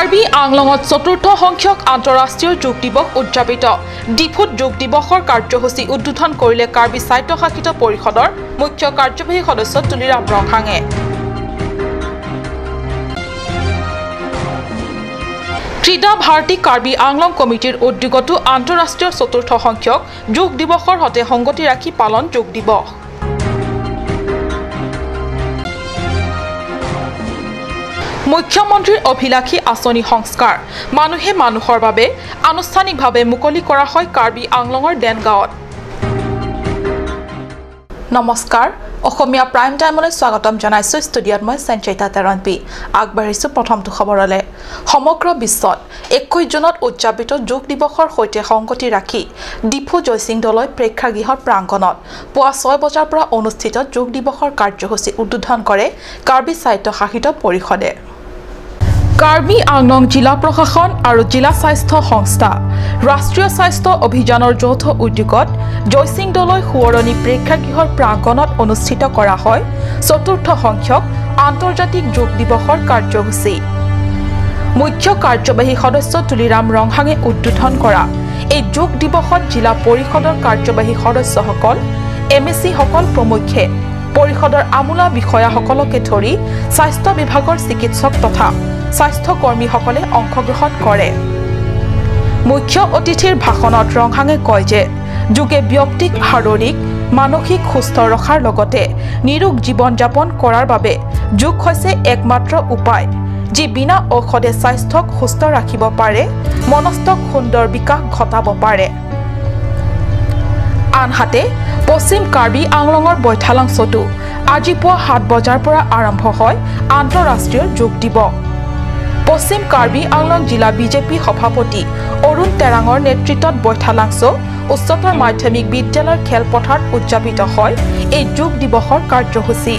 কাৰ্বি আংলঙত চতুৰ্থ সংখ্যক আন্তঃৰাষ্ট্ৰীয় যোগ দিৱস উদযাপিত। ডিফুত যোগ দিৱসৰ কাৰ্যসূচী উদ্বোধন কৰিলে কাৰ্বি স্বায়ত্তশাসিত পৰিষদৰ মুখ্য কাৰ্যবাহী সদস্য তুলিৰাম ৰংহাঙে। ক্ৰীড়া ভাৰতী কাৰ্বি আংলং কমিটিৰ উদ্যোগতো আন্তঃৰাষ্ট্ৰীয় চতুৰ্থ সংখ্যক যোগ দিৱসৰ সৈতে সংগতি ৰাখি পালন যোগ দিৱস। মুখ্যমন্ত্ৰীৰ অভিলাষী আঁচনি সংস্কাৰ মানুহে মানুহৰ বাবে আনুষ্ঠানিকভাৱে মুকলি কৰা হয় কাৰ্বি আংলঙৰ দেনগাঁৱত। নমস্কাৰ, অসমীয়া প্ৰাইম টাইমলৈ স্বাগতম জনাইছোঁ। ষ্টুডিঅ'ত মই সঞ্চয়িতা তেৰণপি। আগবাঢ়িছোঁ প্ৰথমটো খবৰলৈ। সমগ্ৰ বিশ্বত 21 জুনত উদযাপিত যোগ দিৱসৰ সৈতে সংগতি ৰাখি ডিফু জয়সিং দলৈ প্ৰেক্ষাগৃহৰ প্ৰাংগণত পুৱা 6 বজাৰ পৰা অনুষ্ঠিত যোগ দিৱসৰ কাৰ্যসূচী উদ্বোধন কৰে কাৰ্বি স্বায়ত্তশাসিত পৰিষদে। কাৰ্বি আংলং জিলা প্ৰশাসন আৰু জিলা স্বাস্থ্য সংস্থা ৰাষ্ট্ৰীয় স্বাস্থ্য অভিযানৰ যৌথ উদ্যোগত জয়সিং দলৈ সোঁৱৰণী প্ৰেক্ষাগৃহৰ প্ৰাংগণত অনুষ্ঠিত কৰা হয় চতুৰ্থ সংখ্যক আন্তৰ্জাতিক যোগ দিৱসৰ কাৰ্যসূচী। মুখ্য কাৰ্যবাহী সদস্য তুলিৰাম ৰংহাঙে উদ্বোধন কৰা এই যোগ দিৱসত জিলা পৰিষদৰ কাৰ্যবাহী সদস্যসকল, এম এ চিসকল প্ৰমুখ্যে পৰিষদৰ আমোলা বিষয়াসকলকে ধৰি স্বাস্থ্য বিভাগৰ চিকিৎসক তথা স্বাস্থ্যকৰ্মীসকলে অংশগ্ৰহণ কৰে। মুখ্য অতিথিৰ ভাষণত ৰংহাঙে কয় যে যোগে ব্যক্তিক শাৰীৰিক, মানসিক সুস্থ ৰখাৰ লগতে নিৰোগ জীৱন যাপন কৰাৰ বাবে যোগ হৈছে একমাত্ৰ উপায়, যি বিনা ঔষধে স্বাস্থ্যক সুস্থ ৰাখিব পাৰে, মনস্থক সুন্দৰ বিকাশ ঘটাব পাৰে। আনহাতে পশ্চিম কাৰ্বি আংলঙৰ বৈঠালাংছতো আজি পুৱা 7 বজাৰ পৰা আৰম্ভ হয় আন্তঃৰাষ্ট্ৰীয় যোগ দিৱস। পশ্চিম কাৰ্বি আংলং জিলা বিজেপি সভাপতি অৰুণ তেৰাঙৰ নেতৃত্বত বৈঠালাংছ উচ্চতৰ মাধ্যমিক বিদ্যালয়ৰ খেলপথাৰত উদযাপিত হয় এই যোগ দিৱসৰ কাৰ্যসূচী।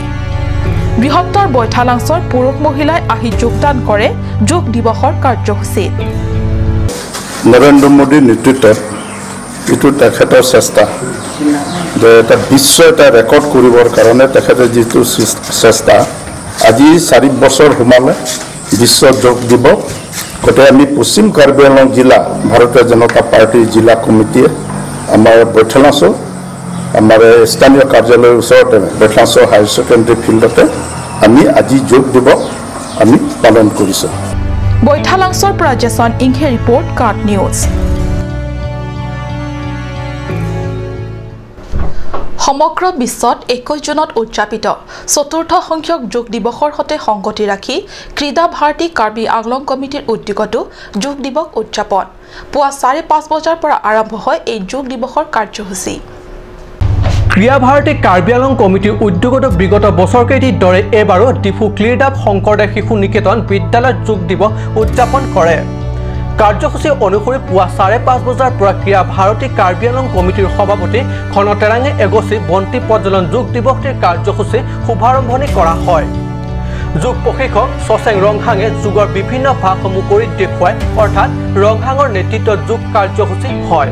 বৃহত্তৰ বৈঠালাংছৰ পুৰুষ মহিলাই আহি যোগদান কৰে যোগ দিৱসৰ কাৰ্যসূচীত। নৰেন্দ্ৰ মোদীৰ নেতৃত্বত এইটো তেখেতৰ চেষ্টা যে এটা বিশ্ব এটা ৰেকৰ্ড কৰিবৰ কাৰণে তেখেতে যিটো চেষ্টা আজি 4 বছৰ সোমালে বিশ্ব যোগ দিৱস। গতিকে আমি পশ্চিম কাৰ্বি আংলং জিলা ভাৰতীয় জনতা পাৰ্টীৰ জিলা কমিটিয়ে আমাৰ বৈঠালাংছ আমাৰ স্থানীয় কাৰ্যালয়ৰ ওচৰতে বৈঠালাংছ হায়াৰ ছেকেণ্ডেৰী ফিল্ডতে আমি আজি যোগ দিৱস আমি পালন কৰিছোঁ। বৈঠালাংছৰ পৰা জেছন ইংহে ৰিপৰ্ট, কাট নিউজ। সমগ্ৰ বিশ্বত 21 জুনত উদযাপিত চতুৰ্থ সংখ্যক যোগ দিৱসৰ সৈতে সংগতি ৰাখি ক্ৰীড়া ভাৰতী কাৰ্বি আংলং কমিটিৰ উদ্যোগতো যোগ দিৱস উদযাপন। পুৱা 5:30 বজাৰ পৰা আৰম্ভ হয় এই যোগ দিৱসৰ কাৰ্যসূচী। ক্ৰীড়া ভাৰতী কাৰ্বি আংলং কমিটিৰ উদ্যোগত বিগত বছৰকেইটিৰ দৰে এইবাৰো ডিফু ক্লিৰডাপ শংকৰদেৱ শিশু নিকেতন বিদ্যালয়ত যোগ দিৱস উদযাপন কৰে। কাৰ্যসূচী অনুসৰি পুৱা 5:30 বজাৰ পৰা ক্ৰীড়া ভাৰতী কাৰ্বি আংলং কমিটিৰ সভাপতি ঘন তেৰাঙে এগছি বন্তি প্ৰজ্বলন যোগ দিৱসটিৰ কাৰ্যসূচী শুভাৰম্ভণি কৰা হয়। যোগ প্ৰশিক্ষক শচেং ৰংহাঙে যোগৰ বিভিন্ন ভাগসমূহ কৰি দেখুৱাই, অৰ্থাৎ ৰংহাঙৰ নেতৃত্বত যোগ কাৰ্যসূচী হয়।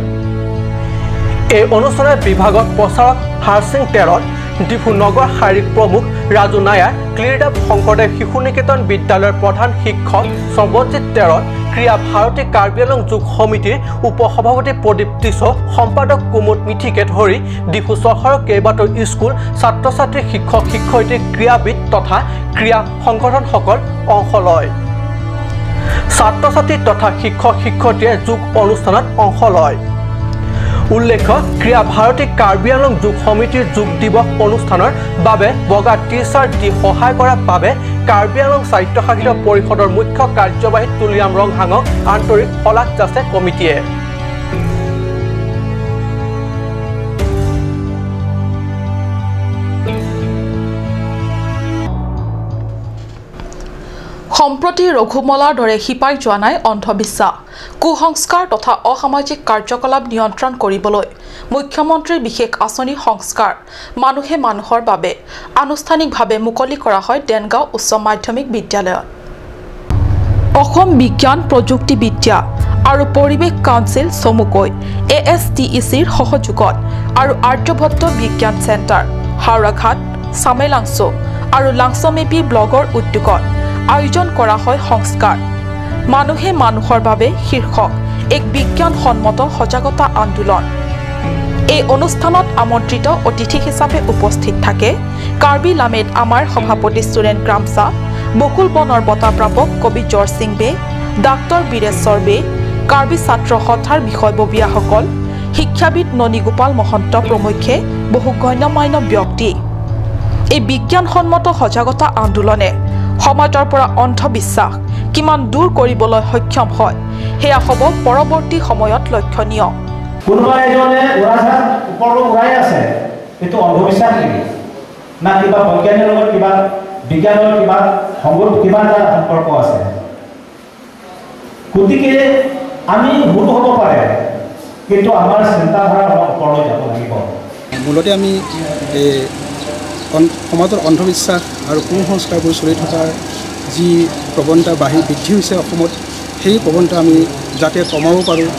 এই অনুষ্ঠানৰ বিভাগত প্ৰচাৰক হাৰসিং তেৰণ, ডিফু নগৰ শাৰীৰিক প্ৰমুখ ৰাজু নায়াৰ, ক্লিৰডাপ শংকৰদেৱ শিশু নিকেতন বিদ্যালয়ৰ প্ৰধান শিক্ষক সৰ্বজিৎ তেৰণ, ক্ৰীড়া ভাৰতী কাৰ্বি আংলং যোগ সমিতিৰ উপসভাপতি প্ৰদীপ টিছ, সম্পাদক কুমুদ মিথিকে ধৰি ডিফু চহৰৰ কেইবাটাও স্কুল ছাত্ৰ ছাত্ৰী, শিক্ষক শিক্ষয়িত্ৰী, ক্ৰীড়াবিদ তথা ক্ৰীড়া সংগঠনসকল অংশ লয়। ছাত্ৰ ছাত্ৰী তথা শিক্ষক শিক্ষয়িত্ৰীয়ে যোগ অনুষ্ঠানত অংশ লয়। উল্লেখ্য, ক্ৰীড়া ভাৰতী কাৰ্বি আংলং যোগ সমিতিৰ যোগ দিৱস অনুষ্ঠানৰ বাবে বগা টি চাৰ্ট দি সহায় কৰাৰ বাবে কাৰ্বি আংলং স্বায়ত্তশাসিত পৰিষদৰ মুখ্য কাৰ্যবাহী তুলিৰাম ৰংহাঙক আন্তৰিক শলাগ যাচে কমিটিয়ে। সম্প্ৰতি ৰঘুমলাৰ দৰে শিপাই যোৱা নাই অন্ধবিশ্বাস, কুসংস্কাৰ তথা অসামাজিক কাৰ্যকলাপ নিয়ন্ত্ৰণ কৰিবলৈ মুখ্যমন্ত্ৰীৰ বিশেষ আঁচনি সংস্কাৰ মানুহে মানুহৰ বাবে আনুষ্ঠানিকভাৱে মুকলি কৰা হয় দেনগাঁও উচ্চ মাধ্যমিক বিদ্যালয়ত। অসম বিজ্ঞান প্ৰযুক্তিবিদ্যা আৰু পৰিৱেশ কাউন্সিল চমুকৈ ASTECৰ সহযোগত আৰু আৰ্যভট্ট বিজ্ঞান চেণ্টাৰ হাওৰাঘাট, চামেলাংছ আৰু লাংছমেপি ব্লগৰ উদ্যোগত আয়োজন কৰা হয় সংস্কাৰ মানুহে মানুহৰ বাবে শীৰ্ষক এক বিজ্ঞানসন্মত সজাগতা আন্দোলন। এই অনুষ্ঠানত আমন্ত্ৰিত অতিথি হিচাপে উপস্থিত থাকে কাৰ্বি লামেত আমাৰ সভাপতি সুৰেন ক্ৰামচা, বকুল বনৰ বঁটা প্ৰাপক কবি জৰ্জ সিং বে, ডাক্তৰ বীৰেশ্বৰ বে, কাৰ্বি ছাত্ৰ সন্থাৰ বিষয়ববীয়াসকল, শিক্ষাবিদ ননীগোপাল মহন্ত প্ৰমুখ্যে বহু গণ্যমান্য ব্যক্তি। এই বিজ্ঞানসন্মত সজাগতা আন্দোলনে সমাজৰ পৰা অন্ধবিশ্বাস কিমান দূৰ কৰিবলৈ সক্ষম হয় সেয়া হ'ব পৰৱৰ্তী সময়ত লক্ষণীয়। কোনোবা এজনে উৰাজাহাজ ওপৰলৈ উৰাই আছে, সেইটো অন্ধবিশ্বাস নেকি না কিবা বৈজ্ঞানিকৰ লগত কিবা বিজ্ঞানৰ কিবা সংগত কিবা এটা সম্পৰ্ক আছে? গতিকে আমি ভুল হ'ব পাৰে, কিন্তু আমাৰ চিন্তাধাৰা অলপ ওপৰলৈ যাব লাগিব। মূলতে আমি সমাজৰ অন্ধবিশ্বাস আৰু কুসংস্কাৰবোৰ চলি থকাৰ যি প্ৰৱণতা বৃদ্ধি হৈছে অসমত, সেই প্ৰৱণতা আমি যাতে কমাব পাৰোঁ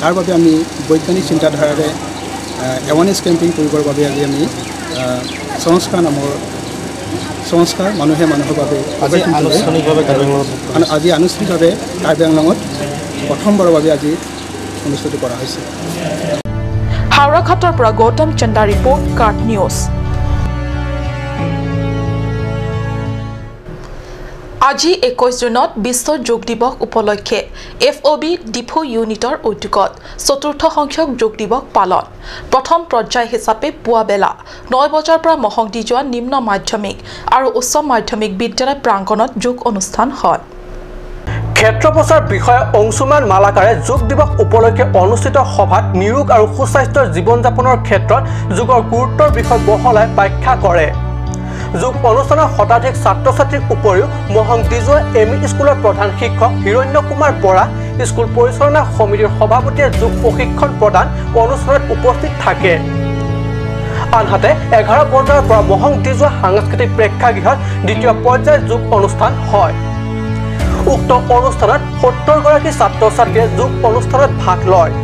তাৰ বাবে আমি বৈজ্ঞানিক চিন্তাধাৰাৰে এৱাৰনেছ কেম্পেইন কৰিবৰ বাবে আজি আমি সংস্কাৰ নামৰ সংস্কাৰ মানুহে মানুহৰ বাবে আজি আনুষ্ঠানিকভাৱে কাৰ্বি আংলঙত প্ৰথমবাৰৰ বাবে আজি অনুষ্ঠিত কৰা হৈছে। হাওৰাঘাটৰ পৰা গৌতম চন্দা ৰিপৰ্ট, কাৰ্ট নিউজ। আজি 21 জুনত বিশ্ব যোগ দিৱস উপলক্ষে FOB Diphu ইউনিটৰ উদ্যোগত চতুৰ্থ সংখ্যক যোগ দিৱস পালন। প্ৰথম পৰ্যায় হিচাপে পুৱাবেলা 9 বজাৰ পৰা মহংদি যোৱা নিম্ন মাধ্যমিক আৰু উচ্চ মাধ্যমিক বিদ্যালয় প্ৰাংগণত যোগ অনুষ্ঠান হয়। ক্ষেত্ৰ প্ৰচাৰ বিষয়া অংশুমান মালাকাৰে যোগ দিৱস উপলক্ষে অনুষ্ঠিত সভাত নিৰোগ আৰু সুস্বাস্থ্যৰ জীৱন যাপনৰ ক্ষেত্ৰত যোগৰ গুৰুত্বৰ বিষয়ে বহলাই ব্যাখ্যা কৰে। যোগ অনুষ্ঠানৰ শতাধিক ছাত্ৰ ছাত্ৰীৰ উপৰিও মহং দিজোৱা এম ই স্কুলৰ প্ৰধান শিক্ষক হিৰণ্য কুমাৰ বৰা, স্কুল পৰিচালনা সমিতিৰ সভাপতিয়ে যোগ প্ৰশিক্ষণ প্ৰদান অনুষ্ঠানত উপস্থিত থাকে। আনহাতে 11 বজাৰ পৰা মহং দিজোৱা সাংস্কৃতিক প্ৰেক্ষাগৃহত দ্বিতীয় পৰ্যায়ৰ যোগ অনুষ্ঠান হয়। উক্ত অনুষ্ঠানত 70 গৰাকী ছাত্ৰ ছাত্ৰীয়ে যোগ অনুষ্ঠানত ভাগ লয়।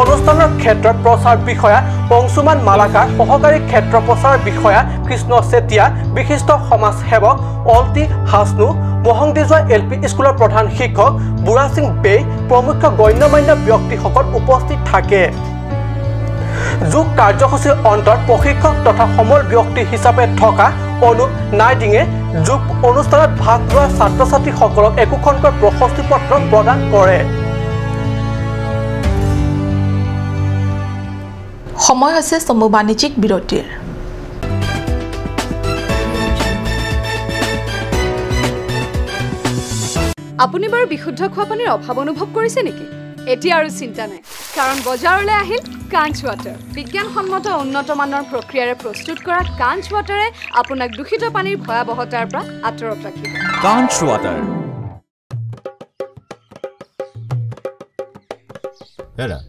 অনুষ্ঠানৰ ক্ষেত্ৰত প্ৰচাৰ বিষয়া অংশুমান মালাকাৰ, সহকাৰী ক্ষেত্ৰ প্ৰচাৰ বিষয়া কৃষ্ণ চেতিয়া, বিশিষ্ট সমাজ সেৱক অলটি হাছনু, মহংদিজোৱা এল পি স্কুলৰ প্ৰধান শিক্ষক বুঢ়া সিং বে প্ৰমুখ গণ্যমান্য ব্যক্তিসকল উপস্থিত থাকে। যোগ কাৰ্যসূচীৰ অন্তত প্ৰশিক্ষক তথা সমল ব্যক্তি হিচাপে থকা অনুপ নাইডিঙে যোগ অনুষ্ঠানত ভাগ লোৱা ছাত্ৰ ছাত্ৰীসকলক একোখনকৈ প্ৰশস্তি পত্ৰ প্ৰদান কৰে। সময় হৈছে চমু বাণিজ্যিক বিৰতিৰ। আপুনি বাৰু বিশুদ্ধ খোৱা পানীৰ অভাৱ অনুভৱ কৰিছে নেকি? এতিয়া আৰু চিন্তা নাই, কাৰণ বজাৰলৈ আহিল কাঞ্চ ৱাটাৰ। বিজ্ঞানসন্মত উন্নত মানৰ প্ৰক্ৰিয়াৰে প্ৰস্তুত কৰা কাঞ্চ ৱাটাৰে আপোনাক দূষিত পানীৰ ভয়াৱহতাৰ পৰা আঁতৰত ৰাখিব। কাঞ্চ ৱাটাৰ। হেৰা,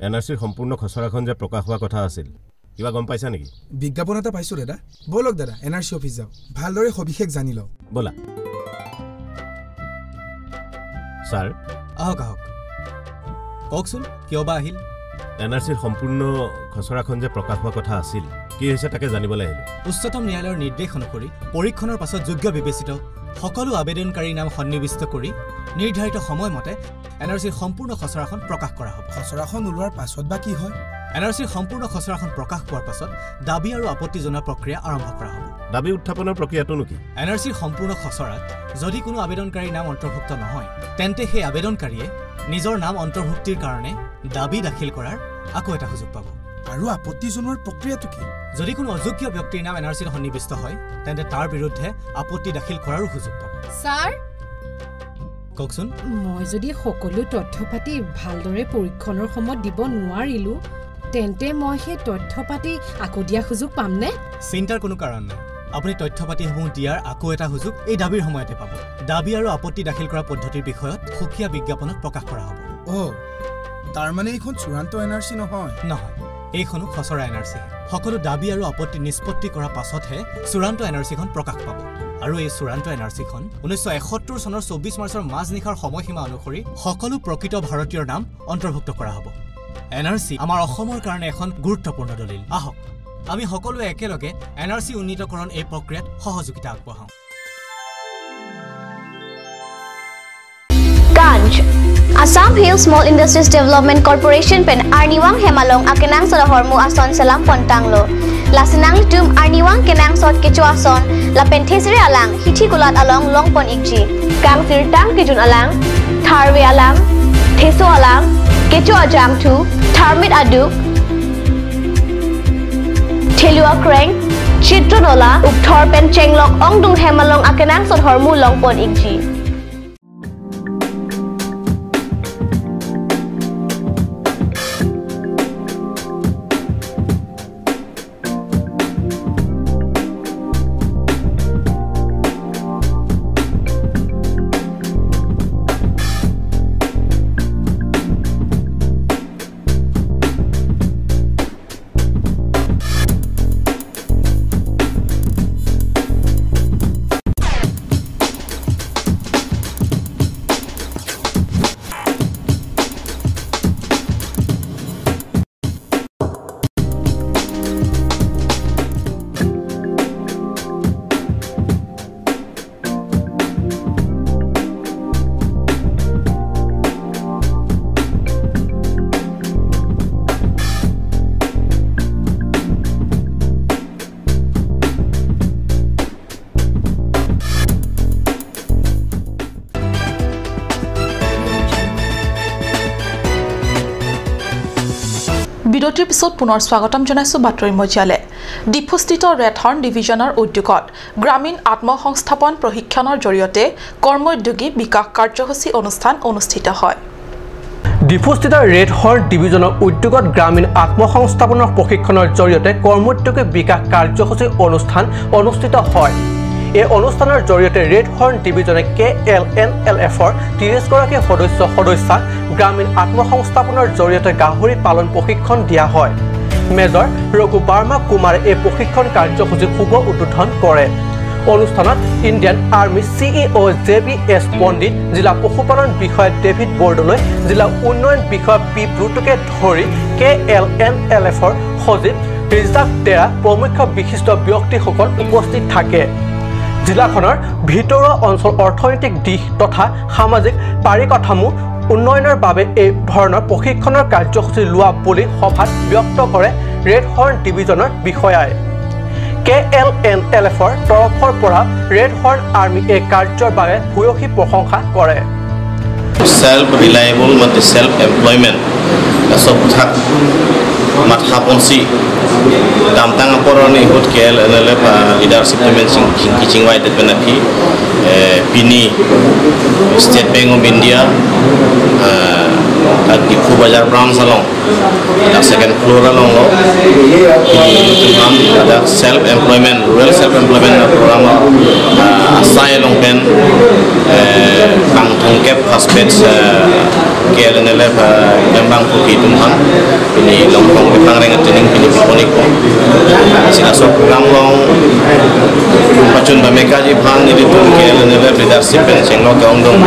এনআৰচিৰ সম্পূৰ্ণ খচৰাখন যে প্ৰকাশ হোৱা কথা আছিল, কিবা গম পাইছা নেকি? বিজ্ঞাপন এটা পাইছোঁ দাদা। ব'লক দাদা, এনআৰচি অফিচ যাওঁ, ভালদৰে সবিশেষ জানি লওঁ। ব'লা। ছাৰ, আহক আহক, কওকচোন কিয় বা আহিল? এনআৰচিৰ সম্পূৰ্ণ খচৰাখন যে প্ৰকাশ হোৱা কথা আছিল, কি হৈছে তাকে জানিবলৈ আহিলোঁ। উচ্চতম ন্যায়ালয়ৰ নিৰ্দেশ অনুসৰি পৰীক্ষণৰ পাছত যোগ্য বিবেচিত সকলো আবেদনকাৰীৰ নাম সন্নিৱিষ্ট কৰি নিৰ্ধাৰিত সময়মতে এনআৰচিৰ সম্পূৰ্ণ খচৰাখন প্ৰকাশ কৰা হ'ব। খচৰাখন ওলোৱাৰ পাছত বা কি হয়? এনআৰচিৰ সম্পূৰ্ণ খচৰাখন প্ৰকাশ পোৱাৰ পাছত দাবী আৰু আপত্তি জনোৱা প্ৰক্ৰিয়া আৰম্ভ কৰা হ'ব। দাবী উত্থাপনৰ প্ৰক্ৰিয়াটোনো কি? এনআৰচিৰ সম্পূৰ্ণ খচৰাত যদি কোনো আবেদনকাৰীৰ নাম অন্তৰ্ভুক্ত নহয়, তেন্তে সেই আবেদনকাৰীয়ে নিজৰ নাম অন্তৰ্ভুক্তিৰ কাৰণে দাবী দাখিল কৰাৰ আকৌ এটা সুযোগ পাব। আৰু আপত্তি জনোৱাৰ প্ৰক্ৰিয়াটো কি? যদি কোনো অযোগ্য ব্যক্তিৰ নাম এনআৰচিত সন্নিৱিষ্ট হয়, তেন্তে তাৰ বিৰুদ্ধে আপত্তি দাখিল কৰাৰো সুযোগ পাব। ছাৰ, কওকচোন। মই যদি সকলো তথ্য পাতি ভালদৰে পৰীক্ষণৰ সময়ত দিব নোৱাৰিলোঁ, তেন্তে মই সেই তথ্য পাতি আকৌ দিয়া সুযোগ পামনে? চিন্তাৰ কোনো কাৰণ নাই। আপুনি তথ্য পাতিসমূহ দিয়াৰ আকৌ এটা সুযোগ এই দাবীৰ সময়তে পাব। দাবী আৰু আপত্তি দাখিল কৰা পদ্ধতিৰ বিষয়ত সুকীয়া বিজ্ঞাপনত প্ৰকাশ কৰা হ'ব। অ', তাৰমানে এইখন চূড়ান্ত এনআৰচি নহয়? নহয়, এইখনো খচৰা এনআৰচি। সকলো দাবী আৰু আপত্তি নিষ্পত্তি কৰাৰ পাছতহে চূড়ান্ত এনআৰচিখন প্ৰকাশ পাব। আৰু এই চূড়ান্ত এনআৰচিখন 1971 চনৰ 24 মাৰ্চৰ মাজনিশাৰ সময়সীমা অনুসৰি সকলো প্ৰকৃত ভাৰতীয়ৰ নাম অন্তৰ্ভুক্ত কৰা হ'ব। এনআৰচি আমাৰ অসমৰ কাৰণে এখন গুৰুত্বপূৰ্ণ দলিল। আহক আমি সকলোৱে একেলগে এনআৰচি উন্নীতকৰণ এই প্ৰক্ৰিয়াত সহযোগিতা আগবঢ়াওঁ। Branch. Assam Hill Small Industries Development Corporation pen Arniwang Hemalong akenang sod hormu ason salam pontanglo. Lasinang litum Arniwang kenang sod kecho ason la pen thesre alang hithi kulat along longpon ikji. Kang sirtang kijun alang, tharwe alang, theso alang, kecho ajang thu, tharmit adu, Thelua kreng, Chitronola, Ukthor pen chenglok ongdung hemalong akenang sod hormu longpon ikji. বিৰতিৰ পিছত পুনৰ স্বাগতম জনাইছো বাতৰি মজিয়ালে। ডিফুস্থিত red horn ডিভিজনৰ উদ্যোগত গ্ৰামীণ আত্মসংস্থাপন প্ৰশিক্ষণৰ জৰিয়তে কৰ্মোদ্যোগী বিকাশ কাৰ্যসূচী অনুষ্ঠান অনুষ্ঠিত হয়। ডিফুস্থিত ৰেড হৰ্ণ ডিভিজনৰ উদ্যোগত গ্ৰামীণ আত্মসংস্থাপনৰ প্ৰশিক্ষণৰ জৰিয়তে কৰ্মোদ্যোগী বিকাশ কাৰ্যসূচী অনুষ্ঠান অনুষ্ঠিত হয়। এই অনুষ্ঠানৰ জৰিয়তে ৰেড হৰ্ণ ডিভিজনে KLNLF-ৰ 30 গৰাকী সদস্য সদস্যাক গ্ৰামীণ আত্মসংস্থাপনৰ জৰিয়তে গাহৰি পালন প্ৰশিক্ষণ দিয়া হয়। মেজৰ ৰঘু বাৰ্মা কুমাৰে এই প্ৰশিক্ষণ কাৰ্যসূচী শুভ উদ্বোধন কৰে। অনুষ্ঠানত Indian army CEO JBS Pandit, জিলা পশুপালন বিষয়া ডেভিড বৰদলৈ, জিলা উন্নয়ন বিষয়া পি ব্ৰুটুকে ধৰি KLNLF-ৰ সচিব ৰিজাক টেৰা প্ৰমুখ বিশিষ্ট ব্যক্তিসকল উপস্থিত থাকে। জিলাখনৰ ভিতৰুৱা অঞ্চল অৰ্থনৈতিক দিশ তথা সামাজিক পাৰিকাঠামো উন্নয়নৰ বাবে এই ধৰণৰ প্ৰশিক্ষণৰ কাৰ্যসূচী লোৱা বুলি সভাত ব্যক্ত কৰে ৰেড হৰ্ণ ডিভিজনৰ বিষয়াই। KLNLF-ৰ তৰফৰ পৰা ৰেড হৰ্ণ আৰ্মি এই কাৰ্যৰ বাবে ভূয়সী প্ৰশংসা কৰে। সেলফ ৰিলায়েবল মানে সেলফ এমপ্লয়মেন্ট সব থাক মাথা পঞ্চি damtang aporoni hut KLNLF leadership temen sing kiching wai det benafi pini State Bank of India at Diphu Bazar branch along the second floor along lo pini the self employment rural self employment program asai along pen kang thong kep first batch KLNLF lembang puki tumhan pini longkong kepang reng training pini poni ko sila so program long pachun ba meka ji bhan ni tum KLNLF leadership pen chenglo kaung dong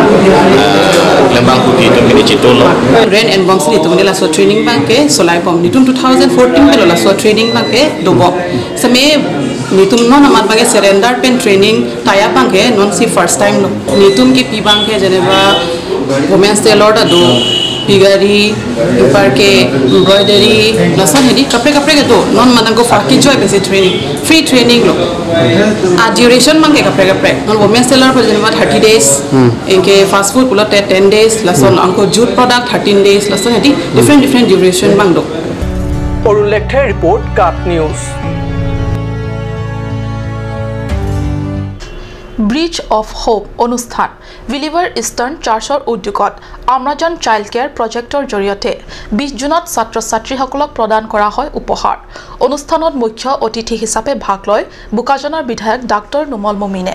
lembang puki tum pini chitolo rent and bombs ni tum ni la so training bang ke solai bom ni tum 2014 ke la so training bang ke dobo same ni tum non amat bang ke surrender pen training taya bang ke non si first time lo ni tum ke pi bang ke jeneba women's tailor da do pigari ऊपर के embroidery लसन Heidi कपड़े कपड़े के दो non Madan को फाकी Joy बेसे training free training लो आ duration मांगे कपड़े कपड़े नॉन वुमेन्स टेलर पर जेनवा 30 डेज इनके फास्ट फूड पुला 10 डेज लसन अंको जूट प्रोडक्ट 13 डेज लसन हेडी डिफरेंट डिफरेंट ड्यूरेशन मांग दो। अरुण लेखथे रिपोर्ट काट निउज। ব্ৰিজ অফ হোপ অনুষ্ঠান বিলিভাৰ ইষ্টাৰ্ণ চাৰ্চৰ উদ্যোগত আমৰাজান চাইল্ড কেয়াৰ প্ৰজেক্টৰ জৰিয়তে 20 জুনত ছাত্ৰ ছাত্ৰীসকলক প্ৰদান কৰা হয় উপহাৰ। অনুষ্ঠানত মুখ্য অতিথি হিচাপে ভাগ লয় বোকাজানৰ বিধায়ক ডাক্তৰ নোমল মমিনে।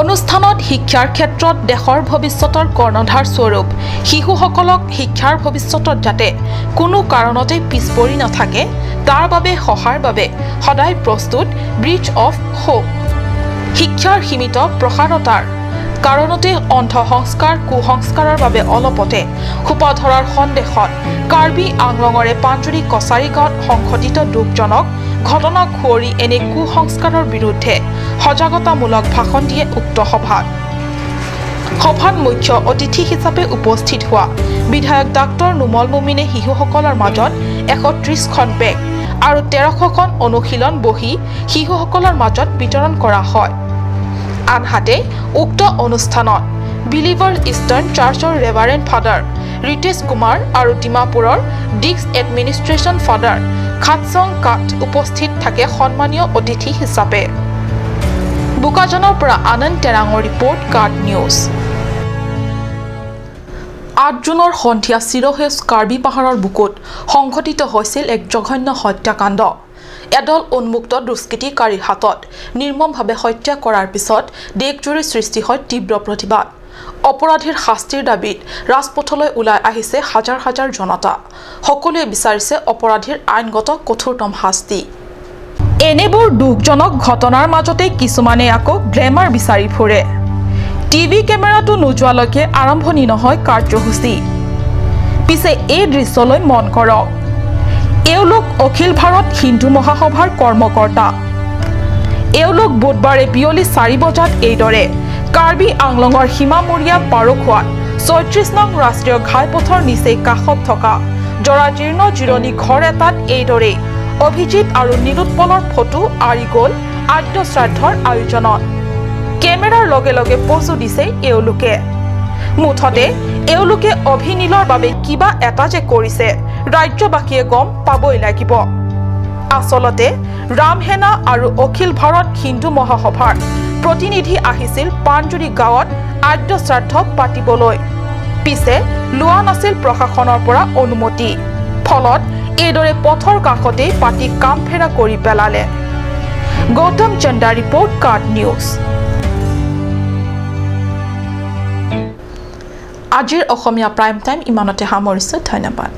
অনুষ্ঠানত শিক্ষাৰ ক্ষেত্ৰত দেশৰ ভৱিষ্যতৰ কৰ্ণধাৰ স্বৰূপ শিশুসকলক শিক্ষাৰ ভৱিষ্যতত যাতে কোনো কাৰণতে পিছ পৰি নাথাকে তাৰ বাবে সহায়ৰ বাবে সদায় প্ৰস্তুত ব্ৰিজ অফ হোপ। শিক্ষাৰ সীমিত প্ৰসাৰতাৰ কাৰণতে অন্ধ সংস্কাৰ কুসংস্কাৰৰ বাবে অলপতে সোপাধৰাৰ সন্দেহত কাৰ্বি আংলঙৰে পাঞ্জুৰি কছাৰী গাঁৱত সংঘটিত দুখজনক ঘটনাক সুঁৱৰি এনে কুসংস্কাৰৰ বিৰুদ্ধে সজাগতামূলক ভাষণ দিয়ে উক্ত সভাত। সভাত মুখ্য অতিথি হিচাপে উপস্থিত হোৱা বিধায়ক ডাক্তৰ নোমল মুমিনে শিশুসকলৰ মাজত 130খন বেগ আৰু 1300খন অনুশীলন বহী শিশুসকলৰ মাজত বিতৰণ কৰা হয়। আনহাতে উক্ত অনুষ্ঠানত বিলিভাৰ ইষ্টাৰ্ণ চাৰ্চৰ ৰেভাৰেণ্ড ফাদাৰ ৰিতেশ কুমাৰ আৰু ডিমাপুৰৰ ডিক্স এডমিনিষ্ট্ৰেশ্যন ফাদাৰ খাটছং কাঠ উপস্থিত থাকে সন্মানীয় অতিথি হিচাপে। বোকাজানৰ পৰা আনন্দ টেৰাঙৰ ৰিপৰ্ট, কাৰ্ড নিউজ। 8 জুনৰ সন্ধিয়া চিৰসেউজ কাৰ্বি পাহাৰৰ বুকুত সংঘটিত হৈছিল এক জঘন্য হত্যাকাণ্ড। এদল উন্মুক্ত দুষ্কৃতিকাৰীৰ হাতত নিৰ্মমভাৱে হত্যা কৰাৰ পিছত দেশজুৰি সৃষ্টি হয় তীব্ৰ প্ৰতিবাদ। অপৰাধীৰ শাস্তিৰ দাবীত ৰাজপথলৈ ওলাই আহিছে হাজাৰ হাজাৰ জনতা। সকলোৱে বিচাৰিছে অপৰাধীৰ আইনগত কঠোৰতম শাস্তি। এনেবোৰ দুখজনক ঘটনাৰ মাজতে কিছুমানে আকৌ গ্লেমাৰ বিচাৰি ফুৰে। টিভি কেমেৰাটো নোযোৱালৈকে আৰম্ভণি নহয় কাৰ্যসূচী। পিছে এই দৃশ্যলৈ মন কৰক। এওঁলোক অখিল ভাৰত হিন্দু মহাসভাৰ কৰ্মকৰ্তা। এওঁলোক বুধবাৰে বিয়লি 4 বজাত এইদৰে কাৰ্বি আংলঙৰ সীমামূৰীয়া পাৰখোৱাত 36 নং ৰাষ্ট্ৰীয় ঘাইপথৰ নিচেই কাষত থকা জৰাজীৰ্ণ জিৰণি ঘৰ এটাত এইদৰে অভিজিত আৰু নীলোৎপলৰ ফটো আঁৰি গ'ল আদ্য শ্ৰাদ্ধৰ আয়োজনত। কেমেৰাৰ লগে লগে প'জো দিছে এওঁলোকে। মুঠতে এওঁলোকে অভিনীলৰ বাবে কিবা এটা যে কৰিছে ৰাজ্যবাসীয়ে গম পাবই লাগিব। আচলতে ৰামসেনা আৰু অখিল ভাৰত হিন্দু মহাসভাৰ প্ৰতিনিধি আহিছিল পাণজুৰি গাঁৱত আদ্য শ্ৰাদ্ধ পাতিবলৈ। পিছে লোৱা নাছিল প্ৰশাসনৰ পৰা অনুমতি। ফলত এইদৰে পথৰ কাষতেই পাতি কামফেৰা কৰি পেলালে। গৌতম চন্দা ৰিপৰ্ট, কাৰ্ড নিউজ। আজিৰ অসমীয়া প্ৰাইম টাইম ইমানতে সামৰিছোঁ। ধন্যবাদ।